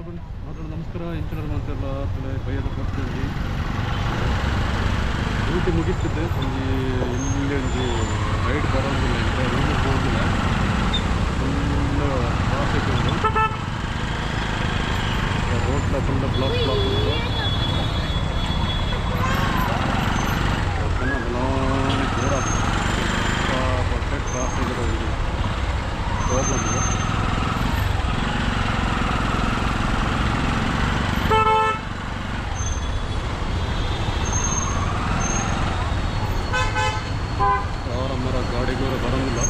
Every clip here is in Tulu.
ನಮಸ್ಕಾರ ಇಂಚಿನರ್ ಮಾತೆಲ್ಲ ತಲೆ ಬೈಯದ ಬರ್ತೀವಿ ಡ್ಯೂಟಿ ಮುಗಿತಿದ್ದೆ ಒಂಜಿ ಇಲ್ಲಿ ಒಂಜಿ ರೈಡ್ ಬರೋದಿಲ್ಲ ಇಂತ ರೂಮಿಗೆ ಹೋಗಿಲ್ಲ ಫುಲ್ ಟ್ರಾಫಿಕ್ ಉಂಟು road full block block ಉಂಟು ಪೂರ ಟ್ರಾಫಿಕ್ ಪ್ರಾಬ್ಲಮ್ ಇದೆ. ಮರ ಗಾಡಿಗಳು ಬರೋಂಗಿಲ್ಲ.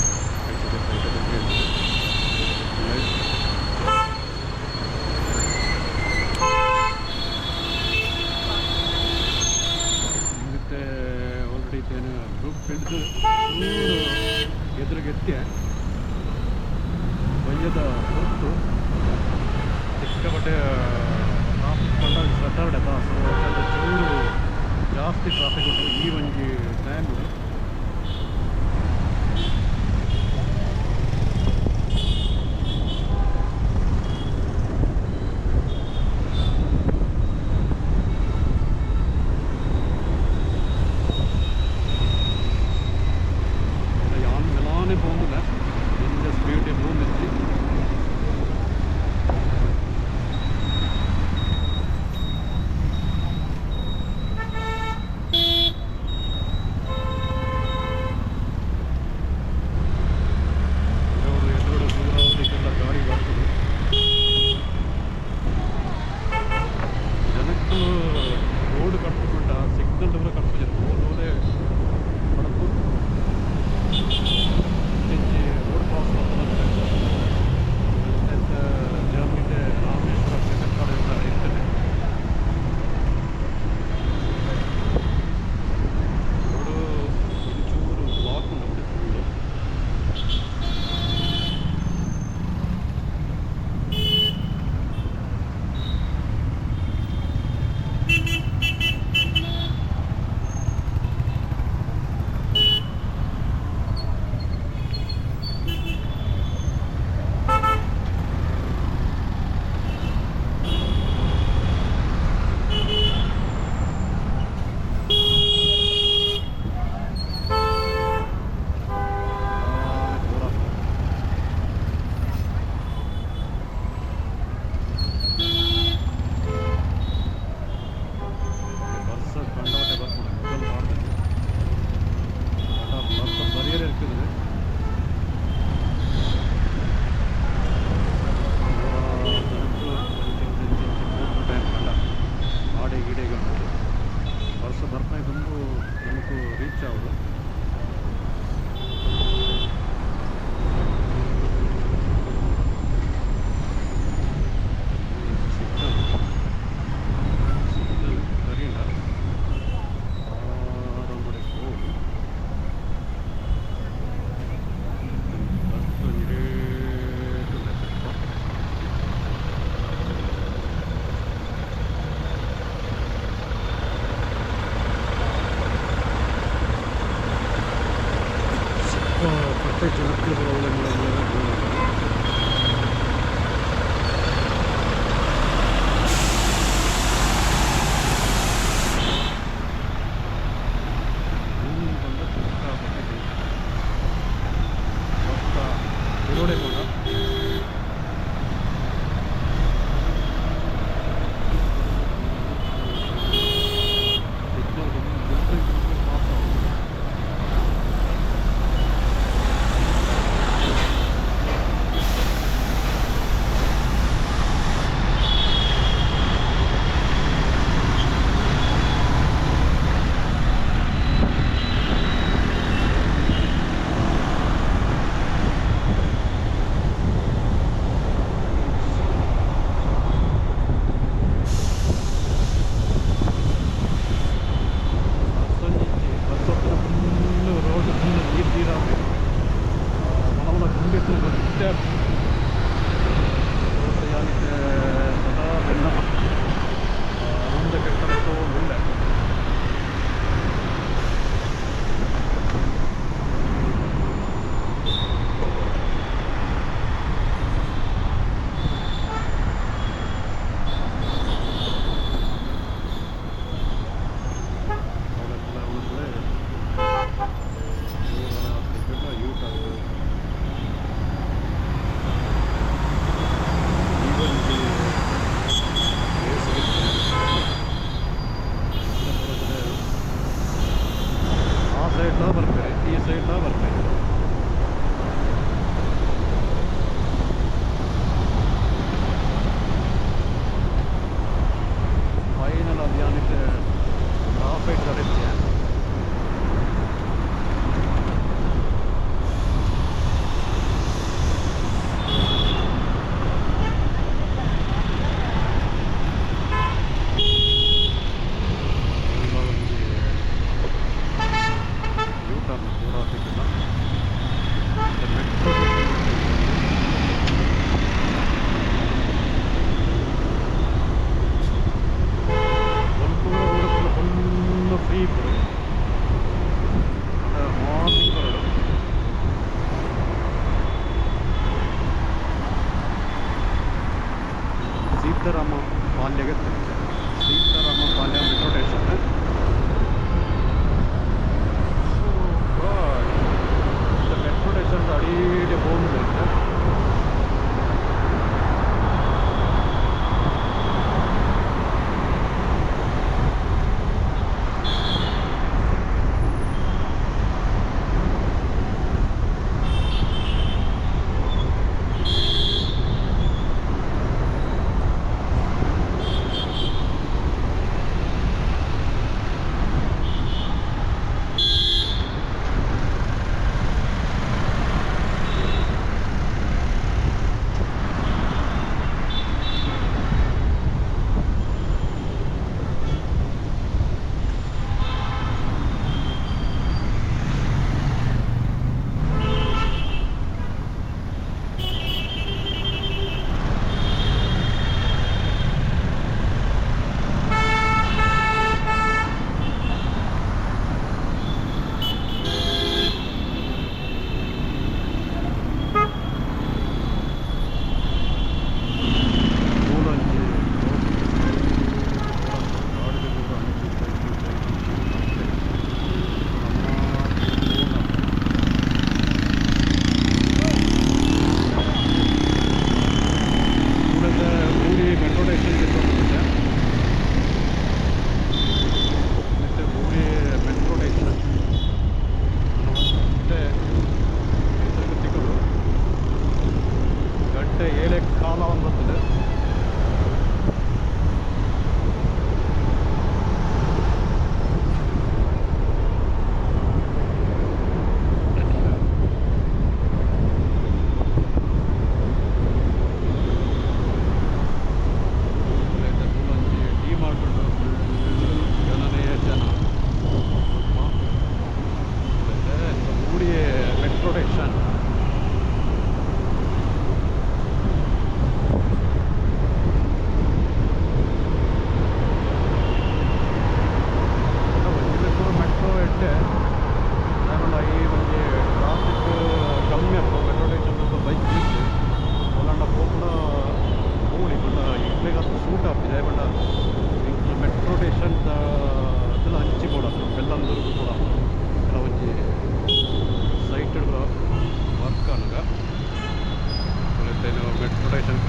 ಮತ್ತೆ ಆಲ್ರೆಡಿ ಏನು ಗ್ರೂಪ್ ಹಿಡಿದು ಎದುರಿಗೆತ್ತೆ ಬಯ್ಯದ ಹೊತ್ತು ಸಿಕ್ಕಾಪಟ್ಟೆ ಟ್ರಾಫಿಕ್ ಕಂಡಾಗ ಸಟರ್ಡೆ ಸೊ ಚೂರು ಜಾಸ್ತಿ ಟ್ರಾಫಿಕ್ ಉಂಟು ಈ ಒಂಜಿ ಟೈಮ್. ಮೆಲಾನೆ പോകുന്നില്ല ഇതിൻ്റെ സ്പീഡ് പോകുന്നില്ല. Seetharama ಪಾಲ್ಯಗೆ Seetharama Palya metro station. So metro station ಅಡಿಗೆ ಹೋಗಿದೆ.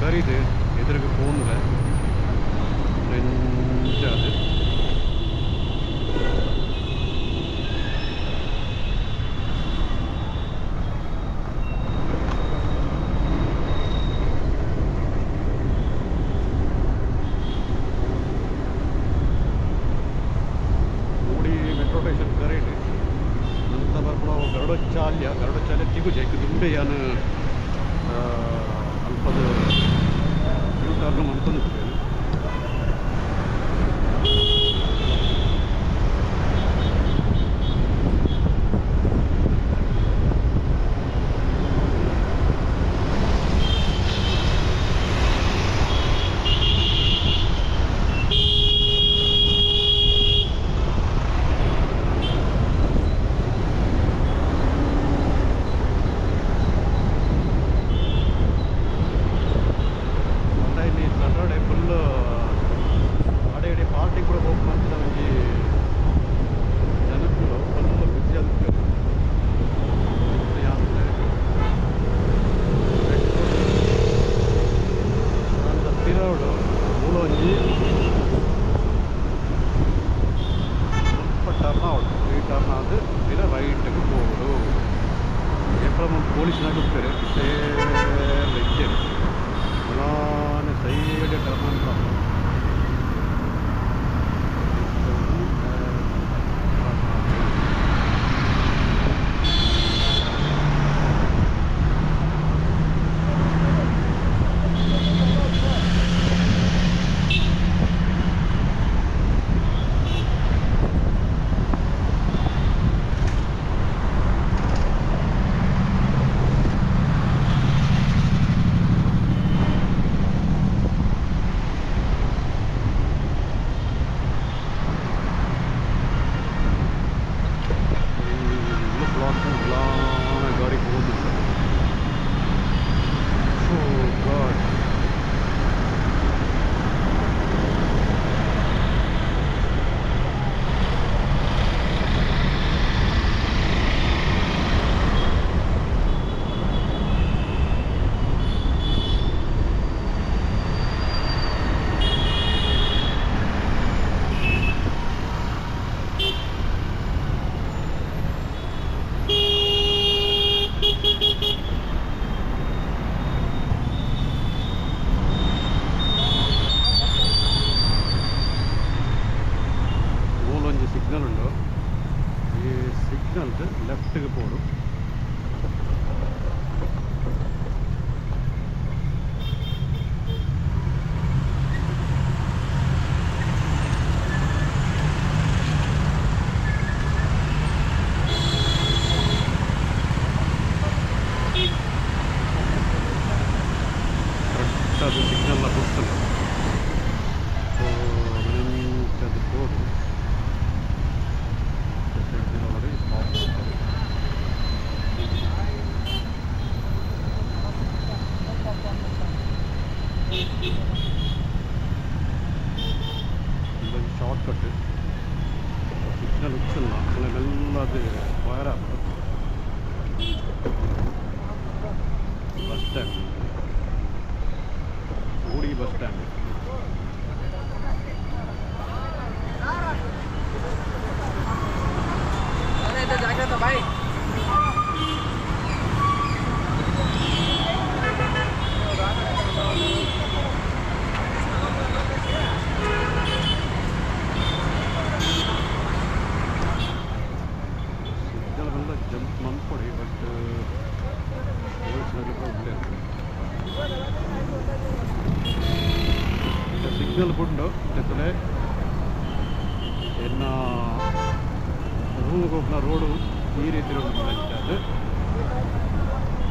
ಕರೀದು ಎದುರಿಗೆ ಫೋನ್ರೆ ಅದು ನೋಡಿ ಮೆಟ್ರೋ ಸ್ಟೇಷನ್ ಕರೀಲಿ ನಂತರ ಬರ್ಪುಣ ಗರುಡಚಾಲ್ಯ ಗರುಡಚಾಲ್ಯ ತಿಗುಜೆ ದುಂಬೆ ಯಾನು ಅಲ್ಪದ ಯೂ ಟರ್ನ್ ಮಾಡ್ಕೊಂಡು ಲೆಫ್ಟ್ಗೆ ಪೋಡು. ಕರೆಕ್ಟ್ ಅದು ಸಿಗ್ನಲ್ ಬಿಡ್ತಲ್ಲ. ಸೊ ಅದು ಪೋಡು ಸ್ಟಾಪ್ ಮಾಡ್ತಾರೆ. ಇದೊಂದು ಶಾರ್ಟ್ ಕಟ್, ಸಿಗ್ನಲ್ ಉಚ್ಚಲ್ಲ ಮೆಲ್ಲ ಅದು ವೈರ್ ಆಗ್ತದೆ. Bus stand, Udi bus stand. ಜಾಗ್ರತೆ ಬಾಯ್. ಸಿಗ್ನಲ್ ಬಂದ ಜಂಪ್ ಮನ್ಕೊಡಿ, ಬಟ್ ಸಿಗ್ನಲ್ ಬುಂಡು ಜೊತೆ ಎನ್ನ ರೂಮ್ಗೆ ಹೋಗ್ನ ರೋಡು ಈ ರೀತಿ ಅದು.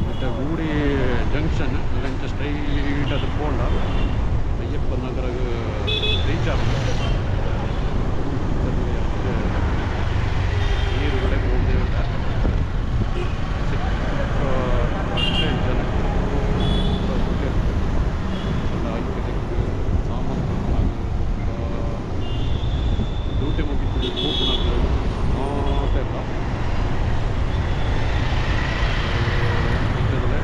ಮತ್ತು ಊಡಿ ಜಂಕ್ಷನ್ ಇಲ್ಲಂಚ ಸ್ಟ್ರೈಟ್ ಅದು ಪೋಂಡ ಅಯ್ಯಪ್ಪ ನಗರ ರೀಚ್ ಆಗ್ತದೆ. ನೀರು ಕಡೆ ಹೋಗದೆ ಜನ ಸಾಮಾನು ಡ್ಯೂಟಿ ಮುಗಿತು ಹೋಗ್ನಾಗ ಮಾತೆಲ್ಲ ಇದ್ದದಲ್ಲೇ.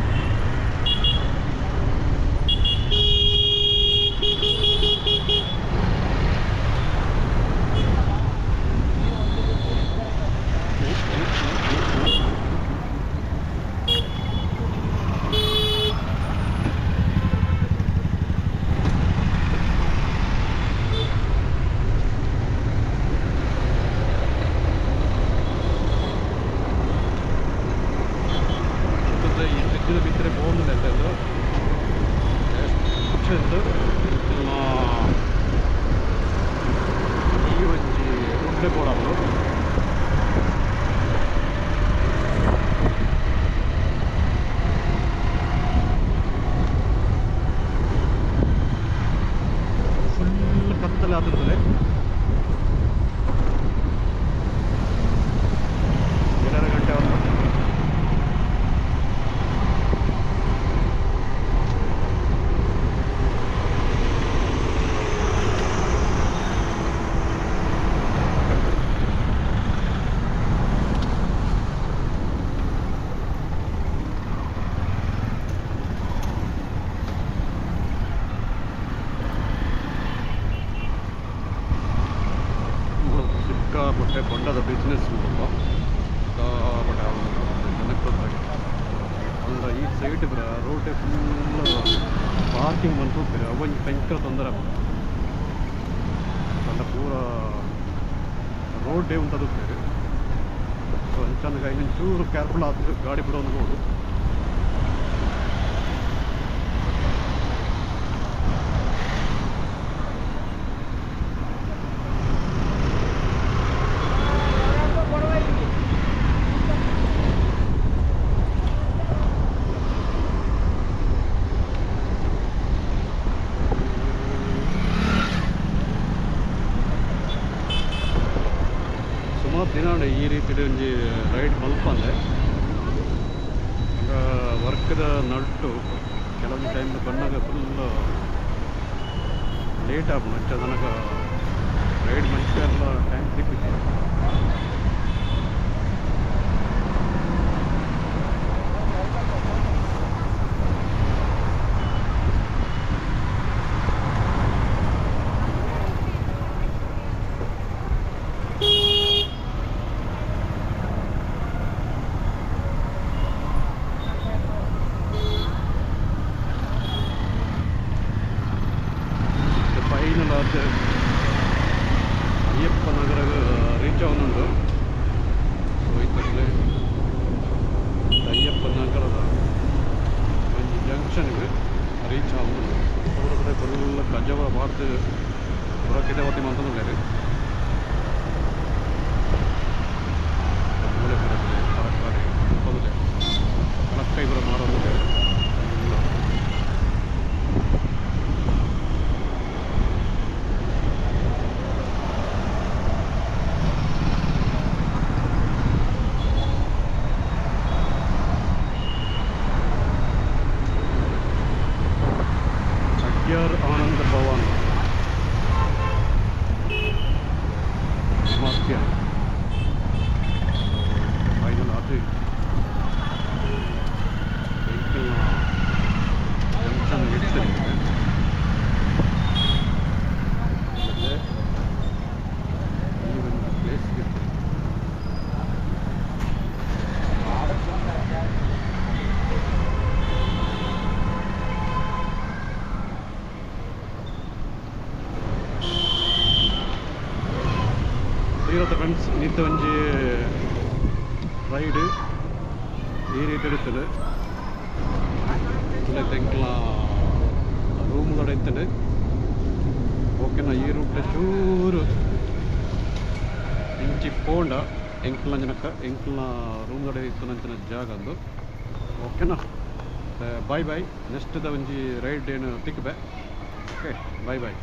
ಈ ಬ್ರಿಡ್ಜಿನ ಬಿದ್ದರೆ ಬೋಂದಿಲ್ಲ ಅದು ಎಷ್ಟು ನಿಮ್ಮ ಈ ಒಂಜಿ ರೋಡ್ಲೆ ಬೋಡಾವು. ಫುಲ್ ಕತ್ತಲೆ ಆದಿರ್ತದೆ. 7 ಗಂಟೆ ಆದ ಸಿಕ್ಕಾಪಟ್ಟೆ ಬೊಂಡದ ಬಿಸ್ನೆಸ್ ನೋಡಪ್ಪ, ಸಿಕ್ಕಾಪಟ್ಟೆ ಜನಕ್ಕೆ. ಅಂದ್ರೆ ಈ ಸೈಡ್ ಬರ ರೋಡ್ ಫುಲ್ ಪಾರ್ಕಿಂಗ್ ಬಂತು, ಅವೊಂಜಿ ಪೆಂಕರ ತೊಂದರೆ ಅಂಡ ಪೂರ ರೋಡ್ ಉಂಟದು. ಸೊ ಅಂಚನಗ ಇನ್ನೊಂದು ಚೂರು ಕೇರ್ಫುಲ್ ಆದ ಗಾಡಿ ಬಿಡೋದು ನೋಡು. ಸುಮಾರು ದಿನ ಈ ರೀತಿ ಒಂಜಿ ರೈಡ್ ಮಲ್ಪಂದೆ ವರ್ಕ್ದ ನಟ್ಟು ಕೆಲವೊಂದು ಟೈಮ್ ಬಂದಾಗ ಫುಲ್ ಲೇಟ್ ಆಪುಂಡು. ಅಂಚ ನನಗೆ ರೈಡ್ ಮನ್ಪೆರೆಲ ಟೈಮ್ ತಿಕ್ಕುಜಿ. ಫೈನಲ್ ಆದ ಅಯ್ಯಪ್ಪ ನಗರ ರೀಚ್ ಆವೊಂದುಂಡು. ಸೊ ಇತ್ತಲೇ ಜಂಕ್ಷನ್ಗೆ ರೀಚ್ ಆಗುದು ಕಡೆ ಫುಲ್ ಕಜವ ಭಾರತ ಪುರಕಿತವತಿ ಮಂತಂದುಲ್ಲೇರು ತರಕಾರಿ ಪದುಲೆ ಕಣಕ್ಕೈ ಪುರ ಮಾರೊಂದುಲ್ಲೇರು. ಆನಂದ ಭವನ್ ಮಾತ್ಯ ಫೈನಲ್ ಆತು ವೆಹಿಕಲ್ನ ಜಂಕ್ಷನ್ ಇಡ್ತಾರೆ. ಈ ಒಂದು ಪ್ಲೇಸ್ ಇರ್ತದೆ. ಫ್ರೆಂಡ್ಸ್ ನಿತ್ತ ಒಂಜಿ ರೈಡ್ ಈ ರೀತಿ ಇರ್ತದೆ. ಎಂಕ್ಲ ರೂಮ್ ದಡ ಇತ್ತಂಡೆ ಓಕೆನಾ. ಈ ರೂಟ್ ಚೂರು ಇಂಚಿ ಪೋಂಡ ಎಂಕ್ಲ ಜನಕ ಎಂಕ್ಲ ರೂಮ್ ದಡ ಇತ್ತು ನಂಚಿನ ಜಾಗ ಅಂದು ಓಕೆನಾ. ಬಾಯ್ ಬಾಯ್, ನೆಕ್ಸ್ಟ್ the ಒಂಜಿ ರೈಡ್ ಏನು ತಿಕ್ಬೆ. Okay, boy boy.